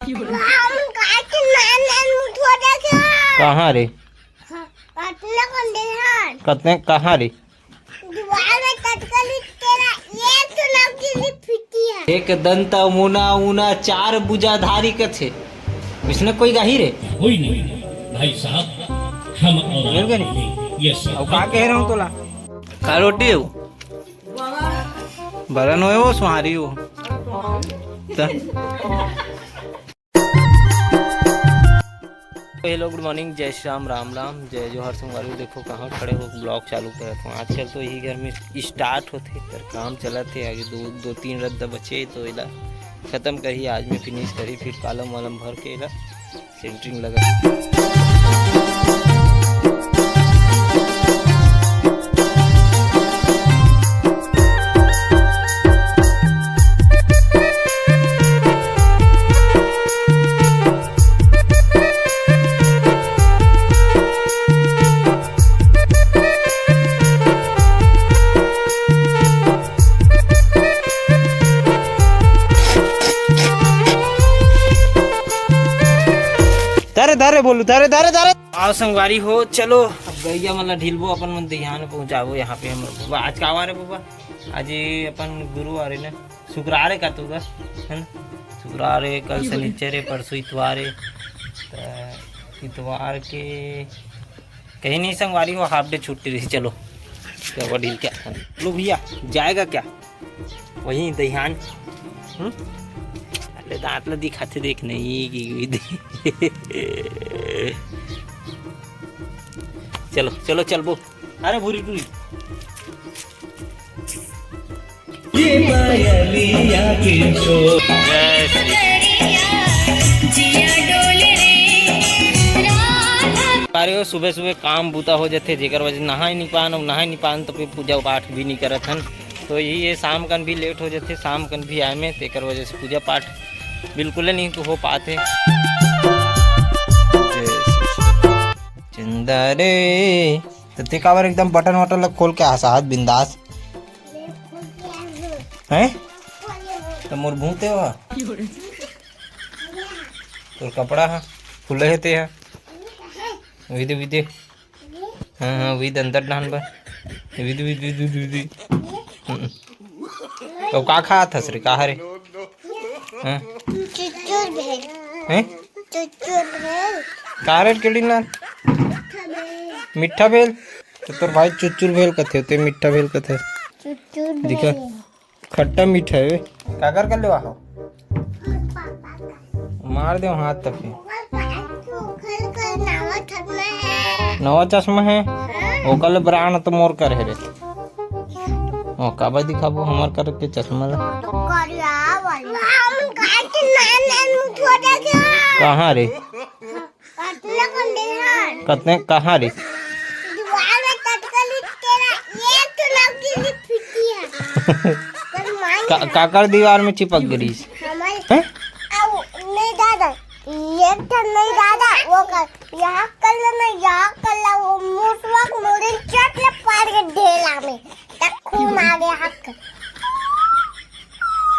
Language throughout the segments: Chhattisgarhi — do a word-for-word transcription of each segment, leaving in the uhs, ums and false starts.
हम काट नान नान मुठवा देखे। कहाँ रे? हाँ, कटले कौन दे हन? कतने, कहाँ रे? दीवार में कटकली तेरा एक तो नाम की भी फिटी है। एक दंत मुना उना चार भुजाधारी कथे। इसने कोई गाही रे? कोई नहीं भाई साहब, हम और मिल गए नहीं? ये सब अब का कह रहा हूँ तोला? का रोटी है वो? बरन होए वो, सुहारी हो। त- हेलो, गुड मॉर्निंग, जय श्री राम, राम राम, जय जोहार संगवारी। देखो कहाँ खड़े हो, ब्लॉग चालू करत हो। आजकल तो यही घर में स्टार्ट होते, पर काम चलत हे, आगे दो दो तीन रद्दा बचे तो एला खत्म करही, आज में फिनिश करही, फिर कॉलम वॉलम भर के एला सेंटरिंग लगा। धरे धरे बोलू, धरे धरे धरे। आओ संगवारी हो, चलो अब गैया मन ला ढीलबो, अपन मन दहियान पहुँचाबो। यहाँ पे हम, आज का वार हे बबा? आज ये अपन गुरुवार हे ना, शुक्रवार हे का तू का, है ना? शुक्रवार हे, कल शनिचर हे, परसों इतवार हे, त इतवार के कहीं नहीं संगवारी हो, हाफ डे छुट्टी रही। चलो क्या हुआ, ढील क्या? लो भैया, जाएगा क्या? वही दहियान। हम्म? अरे दांत ला दिखाते देख नहीं कि चलो चलो चलबो। अरे भूरी टूरी। ये पायलिया के शोर। जय श्री अरे वो सुबह सुबह काम बूता हो जाथे, जेकर वजह नहाए नहीं पान, अउ नहाए नहीं पान तो फिर पूजा पाठ भी नहीं करत हन। तो यही है, शाम कन भी लेट हो जाथे, शाम कन भी आए में, तेकर वजह से पूजा पाठ बिल्कुल नहीं हो पाते। जय श्री चंदा रे, तो ते काबर एकदम बटन वटन ला खोल के हंसात बिंदास? हैं? तो मोर भूत हे वह? तोर कपड़ा हा खुले हे ते हा। विदे, विदे। हाँ, हाँ, विद अंदर डाहन बा। विद, विद, विद, विद, विद। हम्म। तो का खात हस रे, का हरे? हाँ? चुचुर भेल। हैं? चुचुर भेल। का रे केड़ी ना? मीठा भेल। तो तोर भाई चुचुर भेल कथे, ते मीठा भेल कथे। चुचुर दिखा। भेल। खट्टा मीठा हे। काकर कर लेवा हो? मार दे हाथ तक। नवा चश्मा हे। ओकर ले ब्रांड तो मोर कर हे रे। ओ, काबर दिखाबो हमर कर के चश्मा ला? कहाँ रे? कतने, कहाँ रे? दीवार में तटकली तेरा एक तो लौकी भी फीकी है। पर माई का, है। काकर दीवार में चिपक गई? हमारे हैं? आओ, नहीं दादा, ये तो नहीं दादा, वो कर, यहाँ कर लो ना, यहाँ कर लो, वो मुसवा को मुड़ी चट ले पाड़ के ढेला में, तक खून आ गया हक।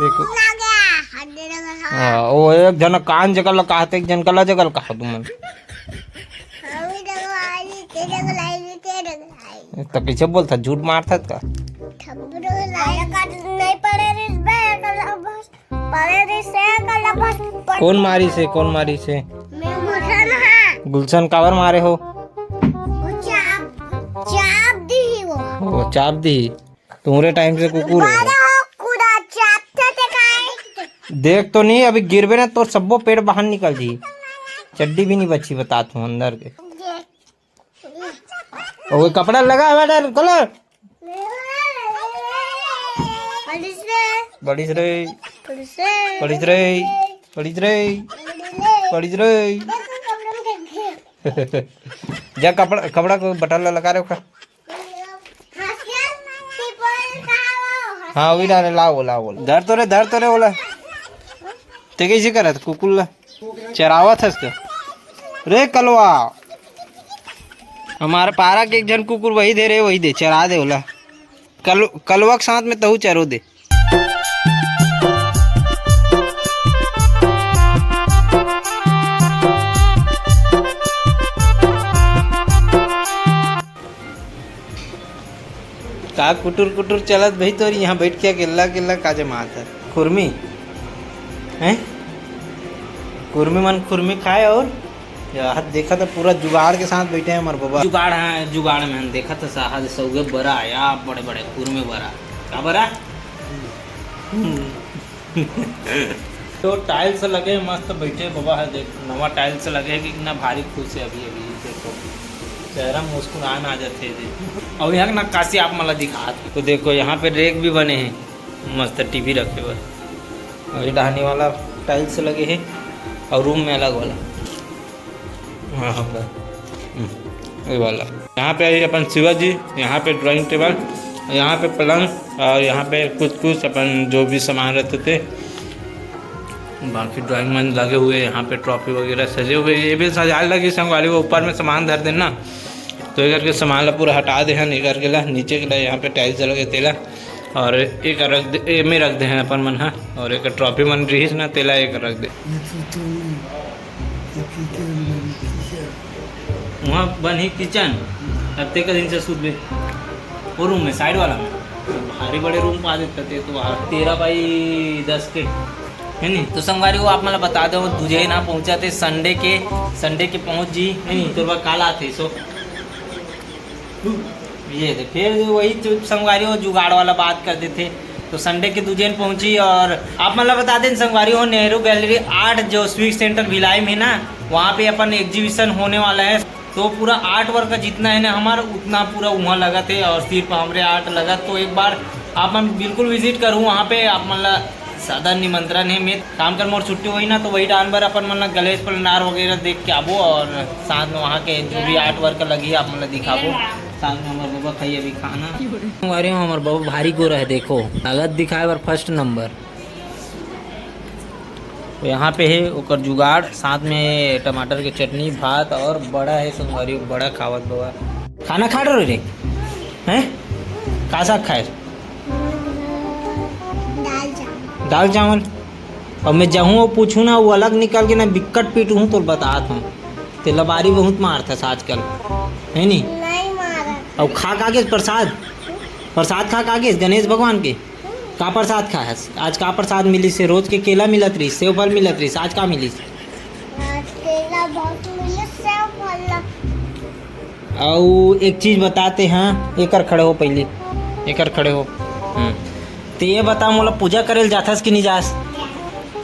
देखो। खून आ गया, हड्डी लगा। हाँ, वो एक जना कान जगह ला कहत, एक जन गला जगह ला कहत तुमन। तो कैसे बोलता, झूठ मारता का? कौन मारी से, कौन मारी से? गुलशन काबर मारे हो? चाप दी ही वो। वो चाप दी। तुम्हरे टाइम से कुकुर हो। देख तो नहीं, अभी गिरबे ना, तोर सब्बो पेट बाहर निकल जी, चड्डी भी नहीं बची, बता तू अंदर के। और वो कपड़ा लगा हुआ डर कलर। बड़ी रे। बड़ी रे। बड़ी रे। बड़ी रे। जा कपड़ा, कपड़ा को बटन ला लगा रे ओका। हाँ, वही डाले, लाओ, लाओ, बोला। धर तो रे, धर तो रे, बोला। ते कैसे करत कुकुर ला? चरावत हस का? रे कलवा, हमारे पारा के एक झन कुकुर वही दे रे, वही दे, चरा दे ओला। कल-, कलवा के साथ में तहू चरो दे। आ कुटुर कुटुर चलत भाई, तोर यहाँ बैठ के अकेला अकेला का जमात है? खुरमी हैं? खुरमी मन खुरमी खाए। और यार, देखा था, पूरा जुगाड़ के साथ बैठे हैं हमारे बाबा। जुगाड़ है, जुगाड़ में हम देखा था, साहब सौगे बरा आया, बड़े बड़े खुरमी बरा। का बरा? हम्म। तो टाइल्स लगे, मस्त बैठे बाबा है। देख, नवा टाइल्स लगे कि कितना भारी खुश है अभी अभी। देखो, चेहरा मुस्कुरान आ जाते हैं। देख, और यहाँ नक्काशी आप मला दिखा। तो देखो, यहाँ पे रेक भी बने हैं, मस्त टीवी रखे हुए। और ये डहानी वाला टाइल्स लगे है और रूम में अलग वाला। हाँ, हाँ, बस। हम्म, ये वाला। यहाँ पे है अपन शिवा जी, यहाँ पे ड्राइंग टेबल, यहाँ पे पलंग, और यहाँ पे कुछ कुछ अपन जो भी सामान रहते थे, बाकी ड्राइंग मन लगे हुए, यहाँ पे ट्रॉफी वगैरह सजे हुए। ये भी सजाए लगी संगवारी, वो ऊपर में सामान धर देना। तो ये करके सामान ला पूरा हटा दे हैं, ये करके ला नीचे के ला यहाँ पे टाइल्स लगे तेला, और एक रख दे, ए में रख दे हैं अपन मन हा, और एक ट्रॉफी मन रहीस ना, तेला एक रख दे। ये तो, तो ये किचन बन, किचन। वहाँ बन ही किचन। अब ते का दिन से सूत बे वो रूम में, साइड वाला में। भारी बड़े रूम पा देते थे तो वहाँ तेरह बाई दस के, है नी? तो संगवारी हो, आप मला बता दो, दूजे ना पहुँचा थे संडे के, संडे के पहुँच जी, है नी? तो काल आते सो ये थे, फिर वही जो संगवारी हो जुगाड़ वाला बात कर देते। तो संडे के दूजे न पहुंची। और आप मतलब बता दें संगवारी हो, नेहरू गैलरी आठ जो स्वीट सेंटर भिलाई में है ना, वहाँ पे अपन एग्जीबिशन होने वाला है। तो पूरा आर्ट वर्क का जितना है ना हमारा, उतना पूरा वहाँ लगा थे और सिर्फ हमरे आर्ट लगा। तो एक बार आप मन बिल्कुल विजिट करूँ वहाँ पे, आप मतलब सादर निमंत्रण है। मैं काम कर मोर छुट्टी होई ना, तो वही टाइम पर अपन मन ला गणेश पंडाल वगैरह देख के आबो और साथ में वहाँ के जो भी आर्ट वर्क लगी आप मन ला दिखाबो। साथ में हमारे बाबा खाई अभी खाना। अरे हमारे बाबा भारी गोरा है, देखो नगद दिखाए बर फर्स्ट नंबर। तो यहाँ पे है ओकर जुगाड़, साथ में टमाटर के चटनी, भात और बड़ा है संगवारी, बड़ा खावत बाबा। खाना खा रहे रे? हैं? का साग खाए? दाल चावल। दाल चावल। अब मैं जाहूँ और पूछूँ ना, वो अलग निकल के ना बिक्कट पीटूँ, तो बतात हूँ। ते लबारी बहुत मारथस आजकल, है नी? नहीं मारा। अब खा का गेस प्रसाद? प्रसाद खा का गेस गणेश भगवान के? का प्रसाद खाहस? आज का प्रसाद मिलिस हे? रोज के केला मिलत रहिस, सेव फल मिलत रहिस, आज का मिलिस? आज केला बहुत मिलिस, सेव फल ला। अउ एक चीज बताते हैं, एकर खड़े हो पहले, एकर खड़े हो। हम्म। ते ये बता, मोला पूजा करे ल जाथस कि नहीं जास?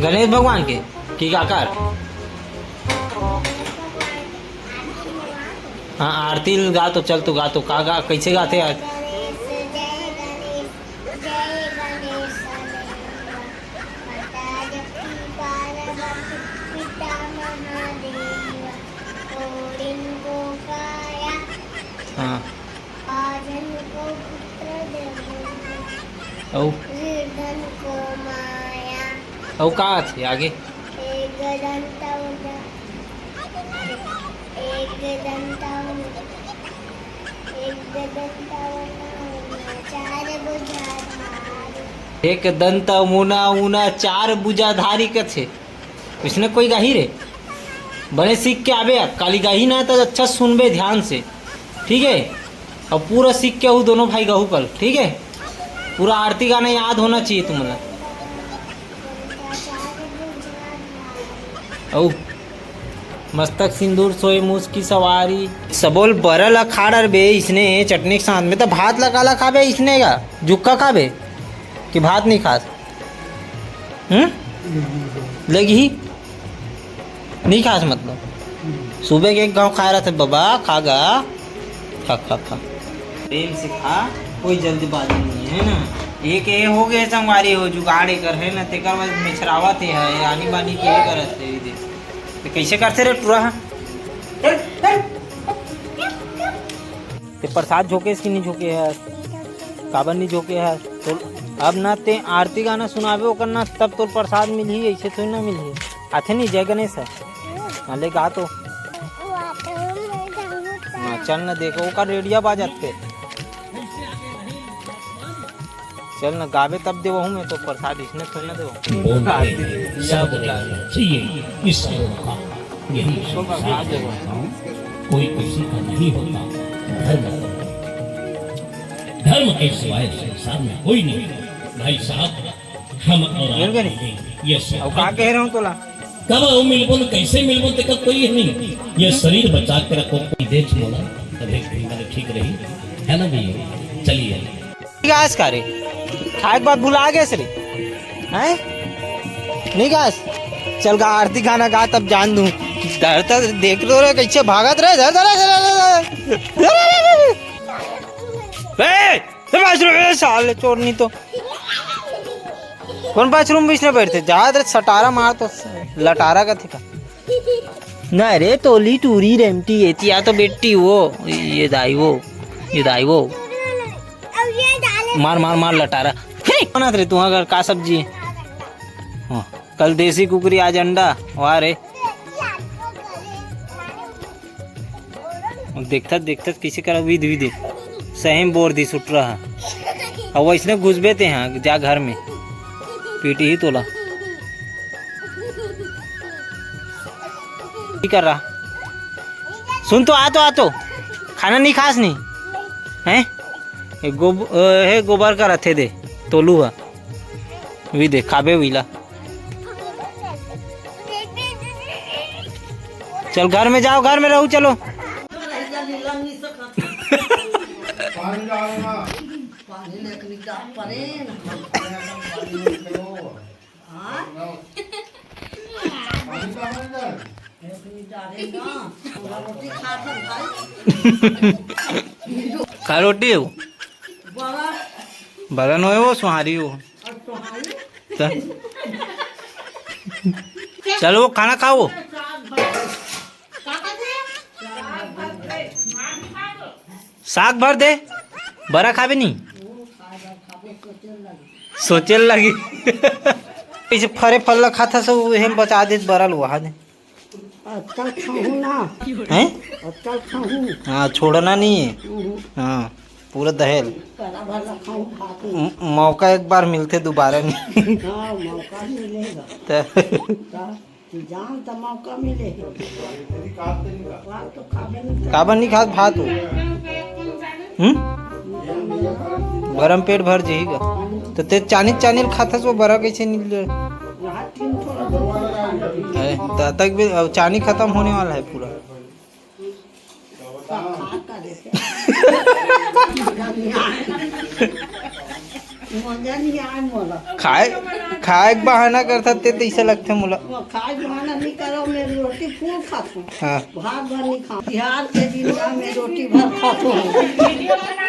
गणेश भगवान के कि काकर? हाँ, आरती ल गा तो, चल तू गा तो, का गा, कैसे गाते आज? जय गणेश देवा, माता शक्ति पार्वती, पिता महादेवा, कोटिन को काया, हाँ। आजन को पुत्र देव, अउ? ऋद्धन को माया। अउ का आथे आगे? एक दंत उदा-, एक दंत उदा-, एक दंत उदा-, चार भुजाधारी। एक दंत मुना उना चार भुजाधारी कथे। इसने कोई गाही रे? बने सीख के आबे, अब काली गाही ना तो अच्छा सुनबे ध्यान से, ठीक है? अब पूरा सीख के आहू दोनों भाई गाहू कल, ठीक है? पूरा आरती गाना याद होना चाहिए तुमला। अउ मस्तक सिंदूर सोए मूस की सवारी। सबोल बरा ला खा डरबे इसने चटनी के साथ में, तो भात ला काला खाबे इसने का? जुक्का खाबे कि भात नहीं खास? हम्म? लगी ही? नहीं खास मतलब? सुबह के एक घाव खाए रहते बाबा, खा गा, खा, खा, खा। प्रेम से खा, कोई जल्दबाजी नहीं है ना। एक ये हो गए संगवारी हो, जुगाड़ एकर है ना, तेकर बाद मेछरावत है, आनी बानी के करत है, ये देख। ते कैसे करते रे टुरा? ते प्रसाद झोंकेस कि नहीं झोंके है? काबर नहीं झोंके है? तो अब ना ते आरती गाना सुनाबे ओकर ना, तब तोर प्रसाद मिलही, ऐसे थोड़ी ना मिलही। आथे नहीं जय गणेश है। हाँ, ले गा तो। हाँ, चल ना देखो, ओकर रेडिया बाजत पे। चल ना, गाबे तब देवहूँ मैं तो प्रसाद, इसने थोड़ी ना देवहूँ। बोलते हैं, सब रहना चाहिए, इससे होगा। यही संसार है, कोई किसी का नहीं होता। धर्म धर्म के सिवाय संसार में कोई नहीं। भाई साहब, हम और आप मिल गए नहीं? नहीं। ये सब अब का कह रहा हूँ तोला? कब वो मिलबो न, कैसे मिलबो, तेकर कोई नहीं। ये शरीर बचा के रखो, कोई देख बोला, तब एक दिन मैंने ठीक रही, है ना भैया? चलिए। गैस का रे, खाए के बाद भुला गए रे, हैं? नहीं गैस, चल गा आरती गाना गा, तब जान दूं। धर, धर, देख लो रे, कैसे भागत रहे, धर, धर, धर, धर, धर। ए, ए, बाथरूम, ए, साले चोर नहीं तो। कौन बाथरूम बीच में बैठते? जा रे, सटारा मार तो, लटारा का थिका। ना रे, तोली टूरी रेमटी, ये तिया तो बेटी वो, ये दाई वो, ये दाई वो। मार, मार, मार लटारा। हे, कौन रे तू? अगर का सब्जी है? हाँ, कल देसी कुकरी, आज अंडा। वाह रे। देखथस, देखथस, किसे करा विध, विध। सही में बोर दी सुट रहा। अब वैसने घुसबे ते, हाँ, जा घर में। पीटी ही तोला। की कर रहा? सुन तो, आ तो, आ तो। खाना नहीं खास नहीं? हैं? ये गोब-, अ, हे गोबर का रथे दे, तोलू हा। वी दे, खाबे वीला। चल घर में जाओ, घर में रहो, चलो। पानी लेके निकाल परे ना। हाँ? पानी कहाँ है? लेके निकाले ना। हम रोटी खात हन भाई। का रोटी हो? बड़ा। बड़ा नोहे हो, सुहारी हो। और सुहारी? त-, चलो, वो खाना खाओ। साग भर दे, बरा खाबे नी। सोचे लगी। इसे फरे फल ला खाता से, उहे में बचा दे, बरा लुहा दे। अतका खाहूँ ना। हैं? अतका खाहूँ। हाँ, छोड़ना नहीं है। हम्म। हाँ, पूरा दहेल। करा भर ला खाहूँ, भात नहीं। म-, मौका एक बार मिलते, दोबारा नहीं। हाँ, मौका मिलेगा। त- का? जान त मौका मिले। भात तो खाबे नहीं करता। काबर नहीं खात भात हो? हम्म? गरम पेट भर जाही गा। तो ते चानी, चानी खाथस, वो बरा कैसे नहीं ले? वहाँ तीन थोड़ा दो थोड़ा खा लेती। है, तब तक भी अब चानी खत्म होने वाला है पूरा। सब खा का देखे। मजा नहीं आए मोला। खाए, खाए के बहाना करता ते तैसे लगते मोला। वो खाए के बहाना नहीं करो, मैं रोटी फूल खाती हूँ। हाँ। भात भर नहीं खाऊँ। बिहार के दिन का मैं रोटी भर खाती हूँ।